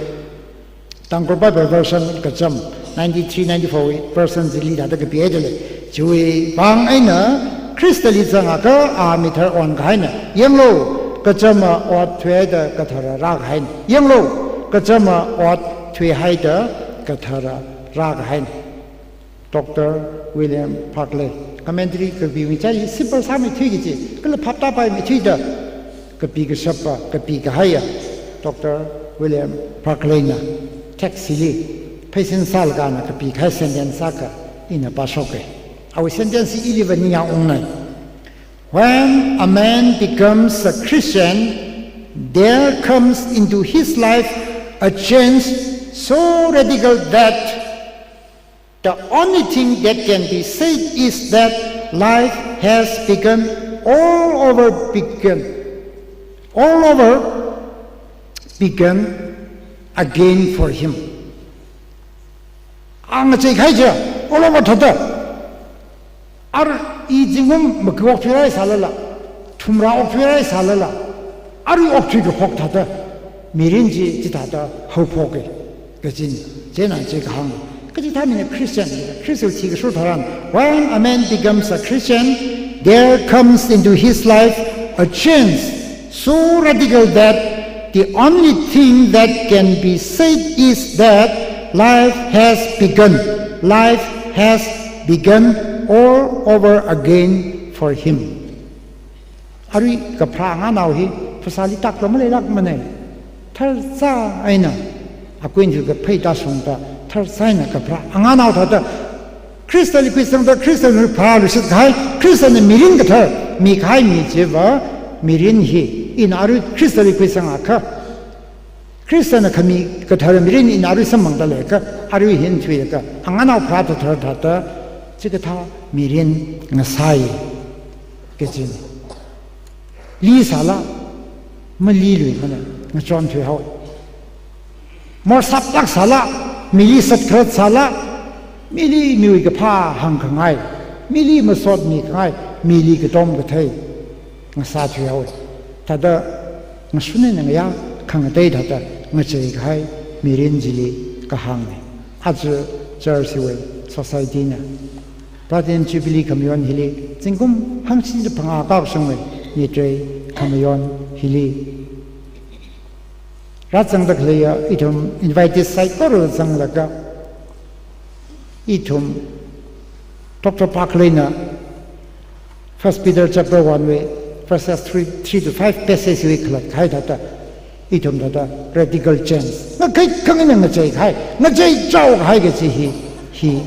Tangkhul Bible version kacham ninety-three ninety-four wui version chili hithāda kapihaida lei. Chiwui vang eina Khristali zangakha a mithar onkahaina. Yanglu, kachama ot thuihaida kathara rākahaina. Yanglu, kachama ot thuihaida kathara rākahaina. Doctor William Barclay, commentary kapiwui chili simple sāmeithui kaji, kala phaptāpaimeithuida kapi kashapa, kapi kahaiya Doctor William Barclayna text hili pheisin sālaga ana kapikahai sentence akha ina pāshoka. Awui sentence hi iliva ningyāng ungnai. When a man becomes a Christian, there comes into his life a change so radical that the only thing that can be said is that life has begun all over begun, all over begun again for him. A ngacheikahai chi, all over thāda. Arui zingkum maka okthuirai sālala, thumrā okthuirai sālala, arui okthui kahok thāda, mirin chi chithāda haophoka kajina. Chieina chi kahāng. Kachithā mina Christian, Christian thikashur tharan, when a man becomes a Christian, there comes into his life a change so radical that the only thing that can be said is that life has begun. Life has begun all over again for him. Arui kapharā nganao hi phasāli takla maleilākmana. Tharzā eina, akui nju kaphei tāshungda, tharzā eina kapharā nganao thāda, Khristali khuisangda, Khristana pharāluishitkahai, Khristana mirin kathar mikahai mi chiva, mirin hi, ina arui Khristali khuisangakha, Khristana khami kathar mirin ina arui samphangda leiakha, arui hi thuiakha, nganao pharā thāda thāda, chikathā mirin ngasai kajina. Li sāla, maliluimana, ngachon thuihaowa. Morsaplāk sāla, mili satkharat sāla, mili miwui kaphā hāngkhangai, mili masotmikhangai, mili katom kathei ngasā thuihaowa. Thāda ngashun eina ngayā khangatei thāda ngacheikahai mirin chili kahāngna. Aja Church hiwui society na Platinum Jubilee khamayon hili, zingkum hangshida phangā kakashungwui nitrei khamayon hili rāzangda khaleiya ithum invitees saikora zanglaga, ithum Doctor Park Lane na First Peter chapter one wui verses three, three to five passage wui khalat kahai thāda, ithum thāda radical change. Ngakhai khangina ngachei kahai, ngachei chao kahai kachi hi, hi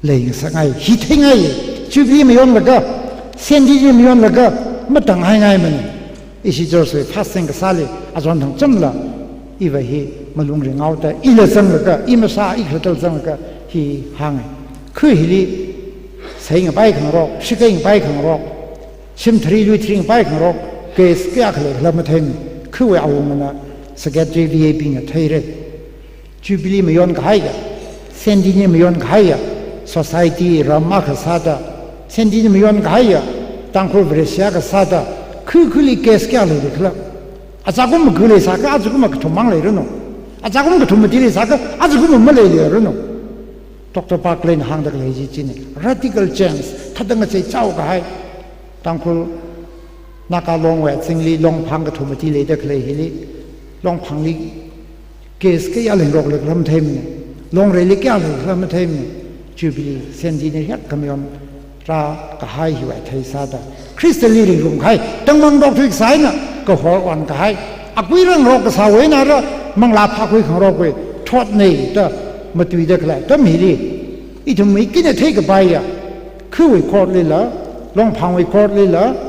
leingasakngai, hi theingai, Jubilee mayonlaga, Saint Denis mayonlaga, matanghaingaimana. Ishi Joshua fasting kasāli, achon thangchamla, iva hi malung ringhaoda, ila zanglaga, i masā, i khalattala zanglaga, hi hāngai. Kha hili, sāngapai khangarok, shakeingapai khangarok, shim thari lui tharingapai khangarok, case kayākha leikhala matheimana, khawui awungana, secretary V A P na theira. Jubilee mayon kahaiya, Saint Denis mayon kahaiya, society ram akha sāda, Saint Denis mayon kahaiya, Tangkhul Vareshi akha sāda, khu khuli case kayā leikhala. Achakum maga leisākha, achakum makathum mang leiranu. Achakum kathum mati leisākha, achakum maleileiranu. Doctor Park Lane na hāngda khalei chi china. Radical change, thāda ngachei chao kahai. Tangkhul Naga Long wui azingli Longphang kathum mati leida khalei hili, Longphangli case kayā leingarok leikhala matheimana, Longreili kayā leikhala matheimana, Jubilee, Saint Denis hiyākha khamayon rākahai hiwui athei sāda, Khristali ringrum kahai, tangmang dokthui kasā eina kahor wan kahai, akui rangarok kasāwui eina rā manglā phākhui khangarokwui thotna da matuida khalei atam hili, ithum mikina theikapaiya, khawui court lila, Longphangwui court lila,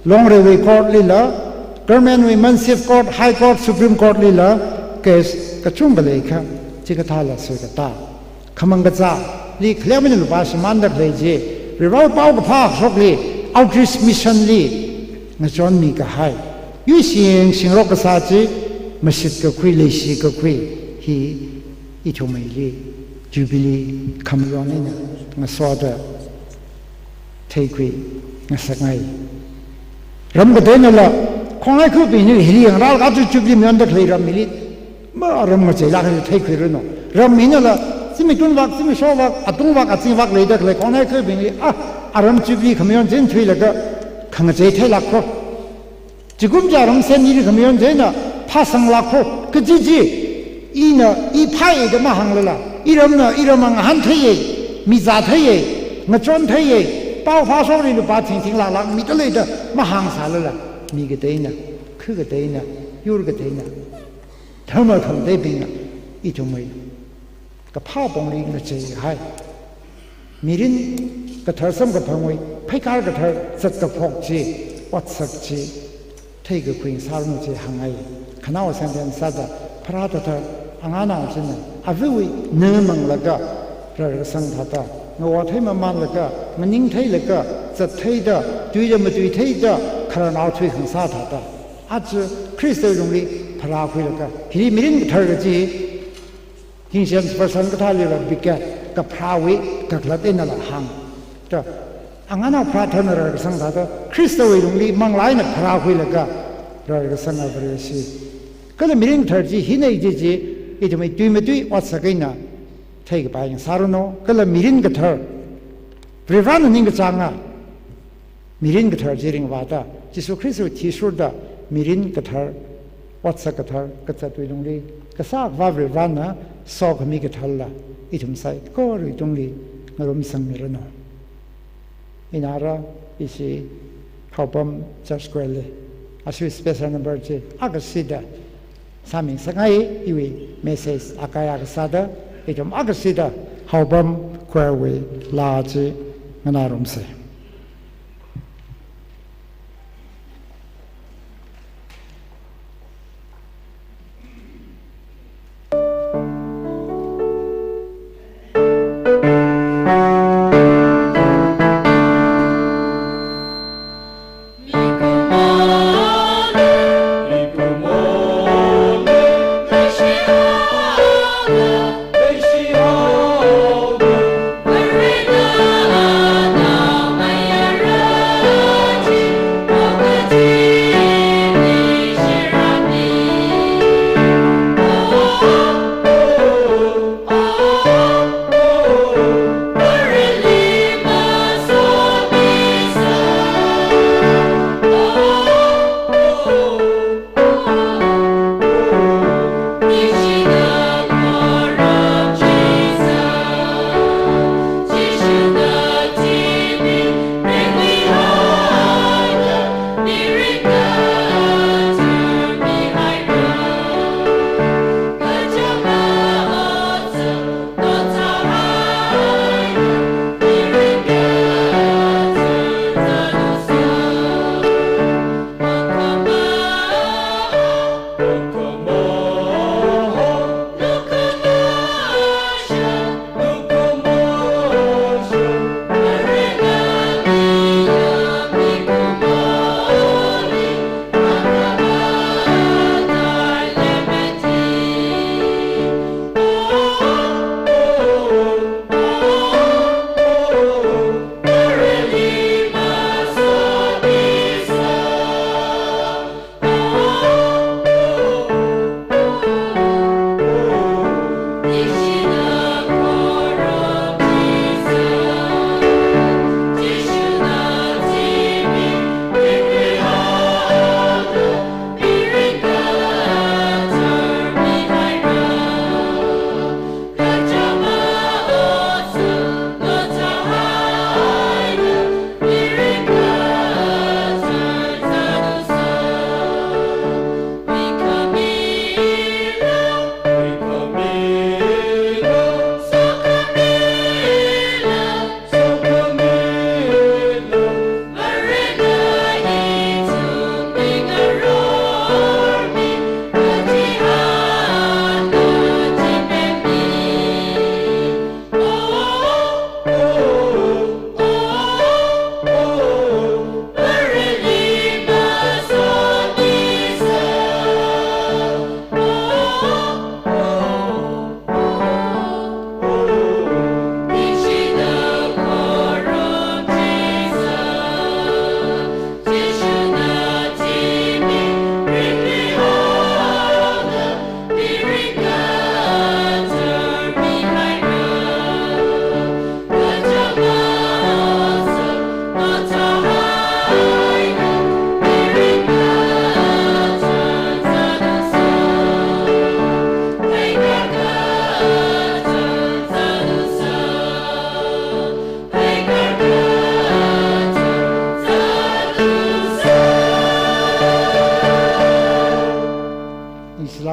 Longreiwui court lila, Government wui Mansfield Court, High Court, Supreme Court lila, case kachungkha leikha, chikathāla suikata. Khamang kazāli khalem eina lupā shimānda khalei chi, Revival Paokaphā shokli, Outreach Mission li ngachonmi kahai, yuishing shingrok kasā chi, mashit kakhui, leishi kakhui, hi ithumwuili Jubilee khamayon eina ngasoda theikhui ngasakngai. Ram kateinala, khongnaikhabingli hili yangrālaga aja Jubilee mayonda khalei ram hili, maram ngacheilāk eina theikhuiranu. Ram hinala, zimiktun vak, zimiksho vak, atung vak, azing vak leida khalei khongnaikhabingli, ah, aram Jubilee khamayon china thuilaga, khangachei theilākko. Zingkum chi aram Saint Denis khamayon china phāsanglākko, kaji chi, ina, i phāya da mahānglala, iramna, iram ngahān theiya, mizā theiya, ngachon theiya, pao phāshokli lupā thingthing lakhlak mida leida mahāngsālala, mi kateina, khu kateina, yur kateina, dharma khangateibingna, ithumwui kaphā pongli ngacheihai. Mirin kathar samkaphangwui, pheikar kathar zatkaphok chi, otsak chi, theikakhui ngasāranu chi hāngngai. Khanao sentence sāda, pharā kathar, anganao china, avawui na manglaga, rarkasang thāda, ngawo theimamanlaga, nganing theilaga, zat theida, tuida matui theida, khararnao thuikhangasā thāda. Aja Khristawui lungli pharākhuilaga, hili mirin kathar kaji, King James Version kathālila beget, kapharāwui kakhalat einala hāng. Da, anganao pharā tharna rarkasang thāda, Khristawui lungli manglā eina pharākhuilaga rarkasanga Vareshi. Kala mirin kathar chi hina kaji chi, ithumwui tui matui otsak eina theikapai ngasāranu, kala mirin kathar, Varivarana ningkachānga, mirin kathar chi ringvāda, Jesu Khristawui athishurda, mirin kathar, otsak kathar, kazatwui lungli, kasā Akhava Varivarana sokhami katharla, ithum saikorawui tungli ngarumsangmiranu. Ina ara, ishi Haopam Church Choir li, ashiwui special number chi, akashida, sāmingasakngai, iwui message akha akha sāda, ithum akashida Haopam Choir wui laa chi nganārumsa.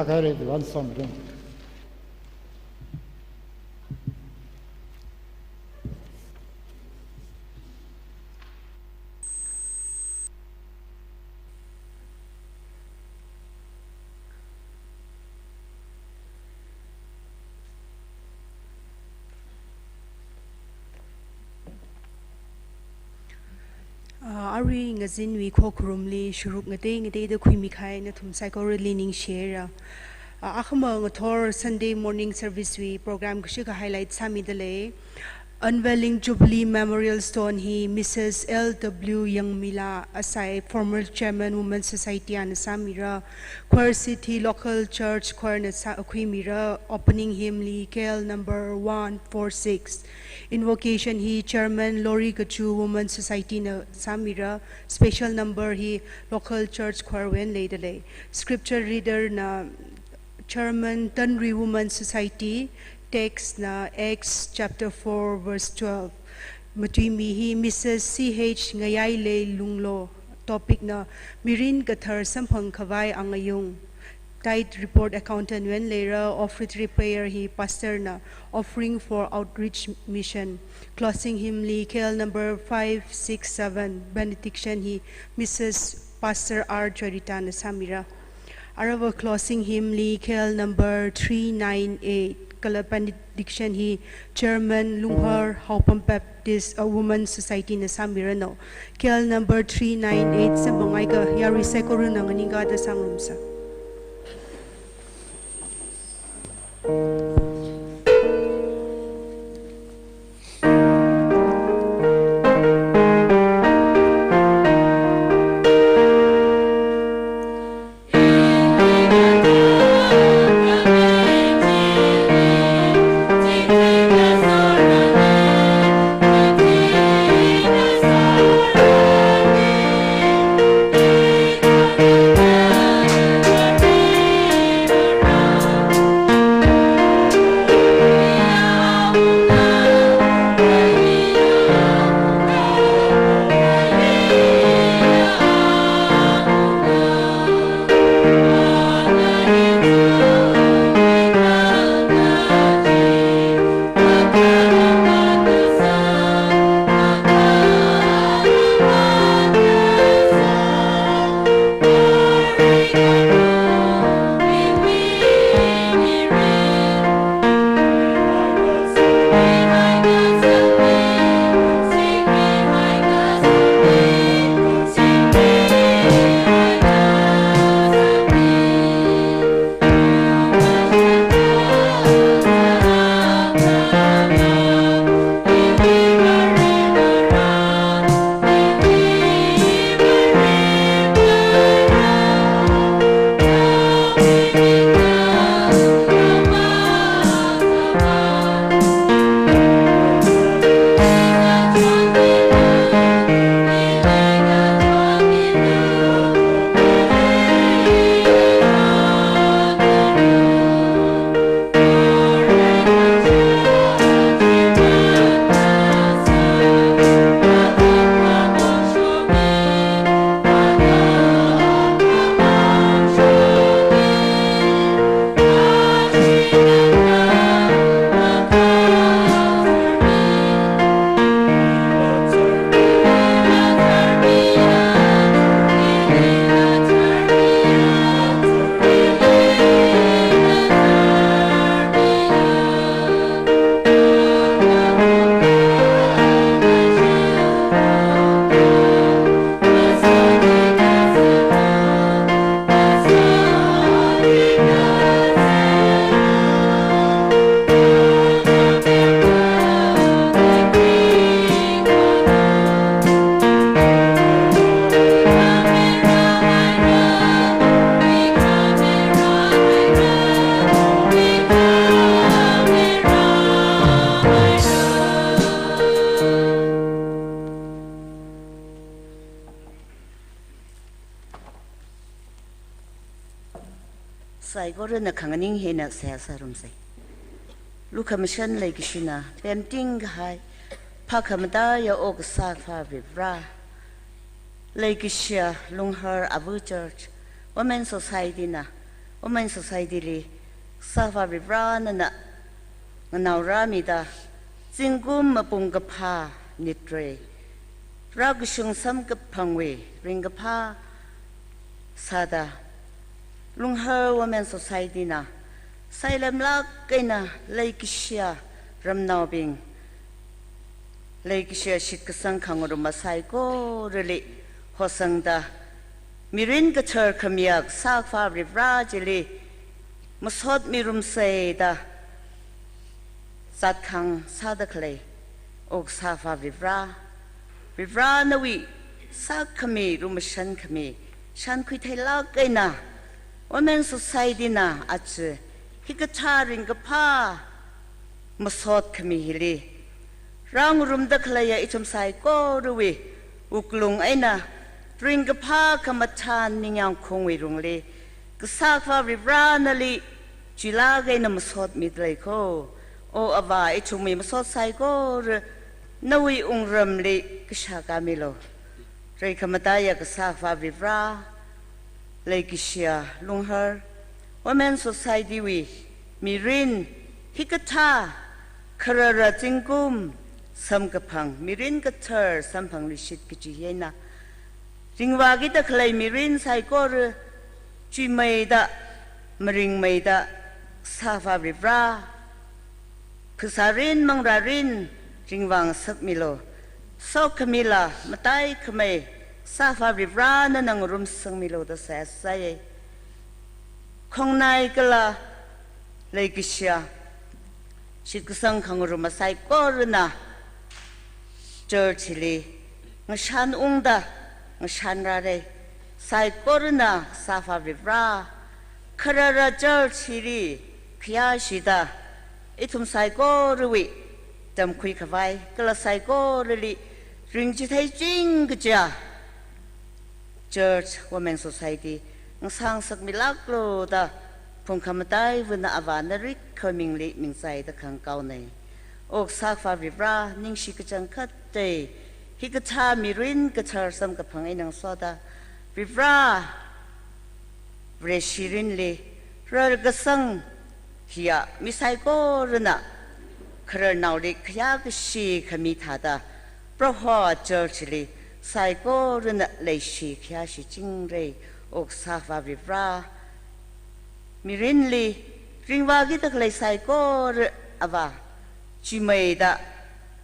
Kare divan samrung. Ah, arui ngazinwui khokharumli sharuk ngatei ngateida khuimi kahai nathum saikorali ningshira. Ah, akhama ngathor Sunday morning service wui program kashika highlight sāmida lei. Unveiling Jubilee Memorial Stone hi Missus L W Yangmila Asai, former chairman Women Society ana sāmira. Choir seat hi local church choir na sā, khuimira. Opening hymn li K L number one four six. Invocation hi chairman Lori Gachu Women Society na sāmira. Special number hi local church choir wui eina leida lei. Scripture reader na chairman Tanri Women Society, text na Acts chapter four verse twelve. Matuimi hi Missus C H Ngayailei Lunglo, topic na mirin kathar samphang khavai angayung. Tithe report accountant wui eina leira. Offertory prayer hi pastor na offering for outreach mission. Closing hymn li K L number five six seven, benediction hi Missus Pastor R Chorita na sāmira. Aruiva closing hymn li K L number three nine eight, kala benediction hi Chairman Lunghar Haopam Baptist, uh, Women Society na sāmiranu. K L number three nine eight samphangakha yarui saikorana nganingkada sāngarumsa. Saikorana khanganing eina seihā sārumsa. Lukhamashan leikashina pemting kahai, phākhamataiya okasā Avā Varivara, leikashiya Lunghar Ava Church Women Society na Women Society li Kasā Akhava Varivara nana nganao rāmida, zingkum mapung kaphā nitrei, rākashung samkaphangwui ringkaphā sāda, Lunghar Women Society na sailemlāk eina leikashiya ramnaobing, leikashiya shitkasang khangaruma saikorali hosangda, mirin kathar khamiya Kasā Akhava Varivara chili masot mirumsei da zatkhang sāda khalei, O Kasā Akhava Varivara, Varivara nawui sākhami, lumashan khami shānkhui theilāk eina Women Society na aja hikathā ringkaphā masot khami hili rāngarumda khaleiya ithum saikorawui wuklung eina ringkaphā khamathā ningyāng khungwui lungli Kasā Akhava Varivara nali chuilāk eina masot mida lei kho. O Avā, ithumwui masot saikora nawui wungramli kashakā milu. Reikhamataiya Kasā Akhava Varivara, leikashiya Lunghar Women Society wui mirin hikathā kharara zingkum samkaphang, mirin kathar samphangluishit kaji hi eina, ringvākida khalei mirin saikora chuimeida, maringmeida, Kasā Akhava Varivara, phasārin mangrārin ringvā ngasakmilu. Sokhamila mataikhamei Kasā Akhava Varivara nana ngarumsangmilu da seihā sāya. Khongnai kala leikashiya shitkasang khangaruma saikorana church hili ngashan ungda ngashan rāra. Saikorana Kasā Akhava Varivara, kharara church hili khayāshida, ithum saikorawui tamkhui khavai kala saikorali ringchitheiching kajiya Church Women Society ngasāngasakmilāklu da phungkhamataiwui eina Avā narikhao mingli mingzaida khangakaonei. O Kasā Akhava Varivara, ningshi kachangkhat tei, hikathā mirin kathar samkaphang eina ngasoda, Varivara, Vareshi mirinli rarkasang hiya mi saikorana khararnaoli khayākashi khami thāda, Proho church li saikorana leishi khayāshichingra. O Kasā Akhava Varivara, mirinli ringvākida khalei saikora Avā, chuimeida,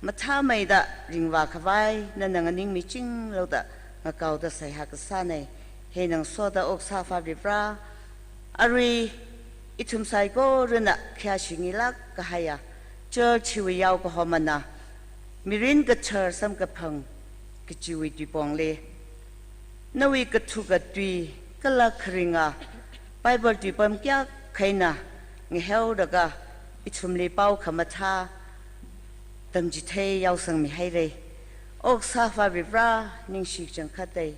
mathāmeida ringvā khavai nana nganingmichinglu da ngakaoda seihā kasānei. Hieina ngasoda O Kasā Akhava Varivara, arui ithum saikorana khayāshingilāk kahaiya church hiwui yaokahomana mirin kathar samkaphang kajiwui tuipongli nawui kathuka tui kala kharinga Bible tuipam kayākha eina ngaheolaga ithumli pao khamathā tamchithei yaosangmihaira. O Kasā Akhava Varivara, ningshi kachangkhat tei,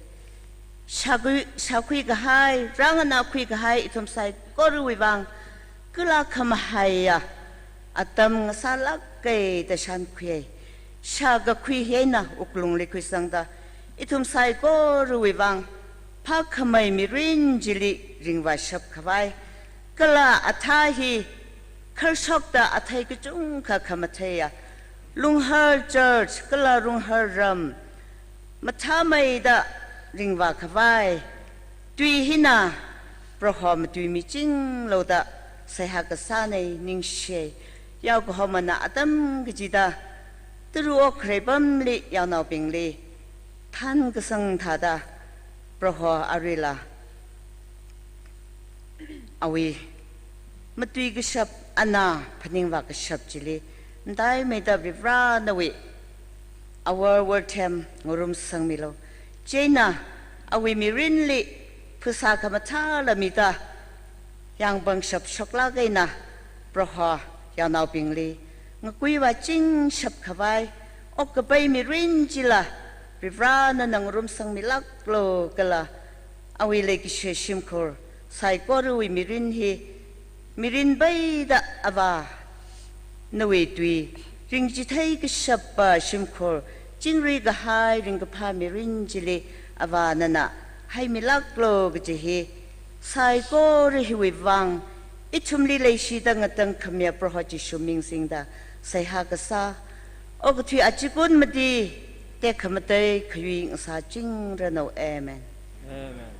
shākhui, shākhui kahai, rānganākhui kahai ithum saikorawui vang kala khamahaiya atam ngasālāka da shānkhuiya. Shākakhui hi eina wuklungli khuisangda, ithum saikorawui vang phākhamei mirin chili ringvāshap khavai kala athā hi kharshokta athei kachungkha khamatheiya Lunghar church kala Lunghar ram mathāmeida ringvā khavai tui hina Proho matuimichinglu da seihā kasānei. Ningshi, yaokahomana atam kachida tara okkharei pamli yaonaobingli thānkasang thāda, Proho aruila awui matuikashap, ana phaningvākashap chili mataimeida Varivara nawui awor worthem ngarumsangmilu. Chieina awui mirinli phasā khamathāla mida, yangpangshap shoklāk eina Proho yaonaobingli ngakuivāchingshap khavai okkapai mirin chila Varivara nana ngarumsangmilāklu kala awui leikashi shimkhur saikorawui mirin hi mirin peida Avā nawui tui ringchithei kashapa shimkhur chingri kahai ringkaphā mirin chili Avā nana haimilāklu kaji hi Saikora hiwui vang, ithumli leishida ngatangkhamiya Proho Jishu ming singda seihā kasā, okathui achikun mati tekhamatei khayui ngasāchingranu. Amen. Amen.